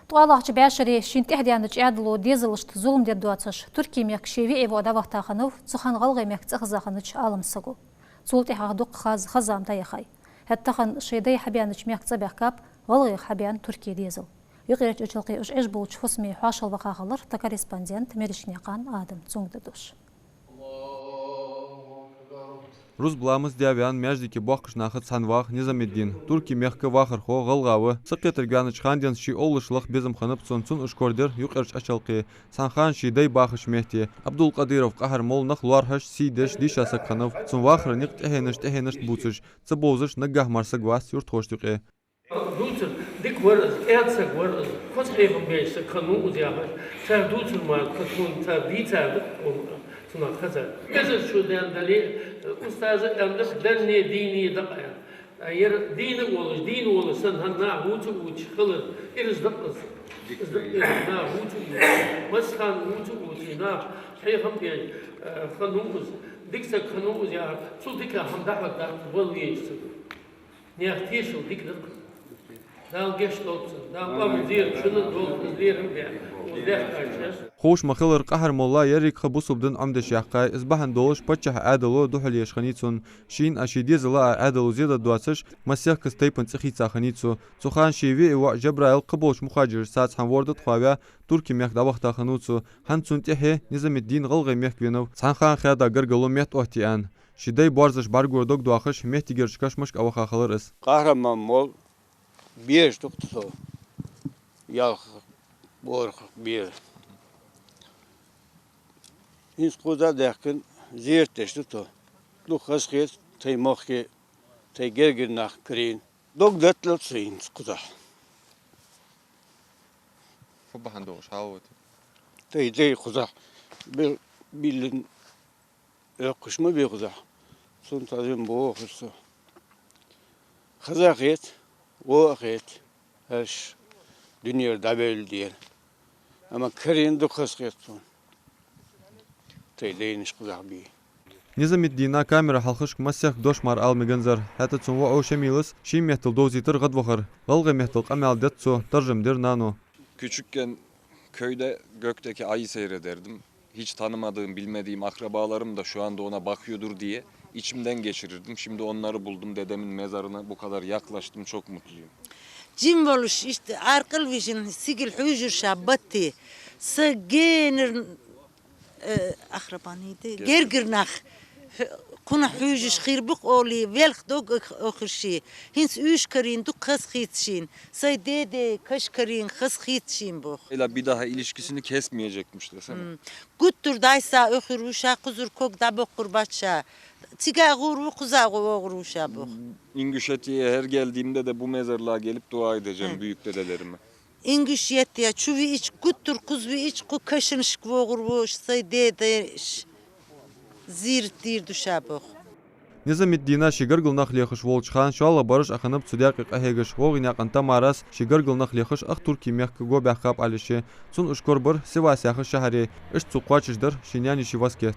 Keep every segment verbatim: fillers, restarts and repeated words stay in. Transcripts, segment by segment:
ТкъоалагӀча бӀаьшере шийна тӀехьа даьннача Ӏаьдало дезалашта зулам дергдоацаш, Турке мехка ший виӀий воӀ дӀавахийта хиннав цу хана ГӀалгӀай мехка цӀихеза хиннача Ӏалам саго. Цул тӀехьагӀа дукха хаза хазам дӀаяхай. ХӀаьта тахан шоай дай хьабаьннача мехка цӀабаьхкаб гӀалгӀех хьабаьнна Турке дезал. Юкъерча Ачалкхе уж Ӏеш болча фусаме хьоашалгӀа ваха хилар тха корреспондент Мерешкнаькъан Адам. Цунга да дош. Рузба ламаз даь ваьнна маьждиге боккхийча нахаца цхьана вах Низаметдин. Турке мехка вахархо, гӀалгӀа ва. Сакхетаргваьннача хана денз ший овлаш лаха безам хиннаб цун, цунна уж корадир Юкъерча Ачалкхе, цхьан хана ший дай бахача метте. Ӏабдул-Къадиров Къахьар-молланах лоархӀаш, сий деш, дийша саг хиннав. Цун вахара никъ тӀехьенашта тӀехьенашта бувцаш, ца бовзаш наггахьа мара саг вац юртхошта юкъе. Дувцар дика вар из, кӀаьда саг вар из, хоза хьехам беш саг хиннав из яхаш, цар дувцар мара кхы тхона цар дийцар да, цунах хезар. Везар шу ден дале, устаза аьннад, денне дийне да-кх аьнна. А ер дийна волаш, дийна волаш санна, хӀанз наха вувца а вувцаш хилар, ираз да-кх из. Из да-кх ираз, наха вувца а вувцаш. Массахана вувца а вувцаш, наха хьехам беш, э, хиннав из. Дика саг хиннав из яхар, цул дика хӀама дӀахьоргдац вала везача сага. Наьха тешал дика да-кх. Дала гешт долда цунна, Дала къоабал дойла, шун а долда из лерхӀам баь, укхаза даьхкача. Ховш ма хиллара, Къахьар-молла еррига ха бусалба дина Ӏомадеш яьккхай, из бахьан долаш паччахьа Ӏаьдало духьалъеш хиннай цунна. Шийна а, ший дезала а Ӏаьдало зе дергдоацаш, массехказа тайпан цӀи хийца хиннай цо. Цу хана ший виӀий воӀ Джабраил кхыболча мухӀажирашца цхьана ворда тӀа хоаваь, Турке мехка дӀавахийта хиннав цо. ХӀанз цунна тӀехье Низаметдин ГӀалгӀай мехка венав. Цхьан хана хаьдда гаргало метта оттае аьнна. Ший дай боарзаш бӀаргаго дог доахаш, меттигерча кашамашка а ваха хилар из. Къахьар-молла бераш да-кх тхо, ялх, ворхӀ бер. ХӀинца кхуза даьхкина зерат деш да тхо. Дукха хазахет тхоай мохк, тхоай гергара нах карийна. Дог датталац со хӀинца кхузахь. Фу бахьан долаш хьалвойтий? Тхоай дай кхузахь бил-, биллина Ӏоккхаш ма бий кхузахь. Цунца зим бохуш со. Хаза а хет, во а хет, аш дунера дӀабевлла дера. Амма карийна дукха хазахет сона. Тхоай дайнаш кхузахь бий. Низаметдина камера хьалхашка массехк дош мара ала меганзар. ХӀаьта цун воӀо Шамилас ший меттала довзийтар гӀадвахар. ГӀалгӀай меттала къамаьл дет цо, таржам дир нано. Küçükken köyde gökteki ayı seyrederdim. Hiç tanımadığım, bilmediğim akrabalarım da şu anda ona bakıyordur diye içimden geçirirdim. Şimdi onları buldum, dedemin mezarına bu kadar yaklaştım, çok mutluyum. Жима волаш, иштта аркъал вижина, сигала хьуьжарша батте, са генара, э, ахрабани де, гергара нах, хьу-, кхунах хьуьжаш хир бу-кх олий, велха дог ох-, охир ший. ХӀинца уьш карийна дукха хазахийта шийна. Сай деде каш карийна хазахийта шийна боху. Ила бидаха илишкисини кесмеежекмиш десана. М. Гуттар дайса охир ву ша, кхузара ког дӀабоккхур бац ша. Цига а гӀур ву, кхуза а гӀо-, вогӀур ву ша боху. İngüşeti'ye her geldiğimde de bu mezarlığa gelip dua edeceğim büyük dedelerime. Ингушетия чу виъча, гуттар кхуза виъча, кху кашамашка вогӀур ву сай дедаш, зийрат дийр ду ша боху. Низаметдина ший гаргара нах лехаш волча хана шоллагӀа бараш а хиннаб цу даькъе къахьегаш. ГӀогӀенаькъан Тамарас ший гаргара нах лехаш ах Турке мехка го баьхкаб аьле ше. Цунна уж корабир Сивас яхача шахьаре. Иштта цо кхоачашдир ший наьна-йиший васкет.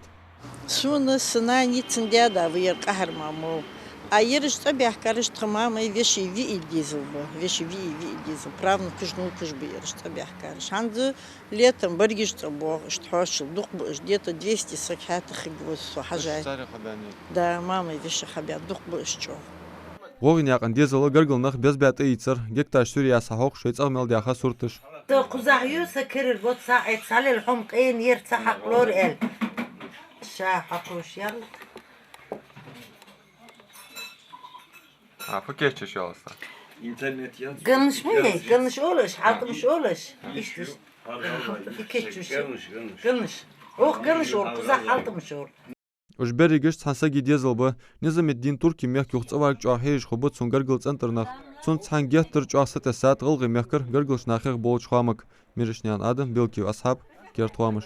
Сона са нана йицин даь-да ва ер Къахьар-молла. А ераш цӀабаьхкараш тха мамай веший виъий дезал ба, веший виъий, виъий дезал. Правнукаш, внукаш ба ераш цӀабаьхкараш. ХӀанз летом баргаш цӀабоагӀа, иштта хьоашал дукха ба уж, где-то двести саг хьатта хиг ваз со хьажай. Да, мамай веший хьабаьнна дукха ба уж чӀоагӀа. ГӀогӀенаькъан дезала гаргара нах беза баь тӀаийцар, гекташ суьръяь схьахьокхаш шоай цӀагӀа мел даьха сурташ. Со кхузахь ю, са керара боц сагӀийта схьалел хьо-м къена ер ца хьакхалора аьлла. Ша хьакхуш ял. А, фу кечаш ял аса? Интернет ян. Ганнаш ма яй, ганнаш олаш, хьалтӀамаш олаш. Иштта, иштта. Фу кечаш? Ганнаш, ганнаш. Ганнаш. Ох, ганнаш ол, кхузахь хьалтӀамаш ол. Уж берригаш цхьан сага дезал ба. Низаметдин Турке мехка юха цӀаварга чӀоагӀа хьежаш хургба цун гаргара цӀен тӀара нах. Цунца цхьана геттара чӀоагӀа сатесса тӀа ГӀалгӀай мехкара гаргарча нахах болча хоамага. Мерешкнаькъан Адам, Белкиев Асхьаб, Керда хоамаш.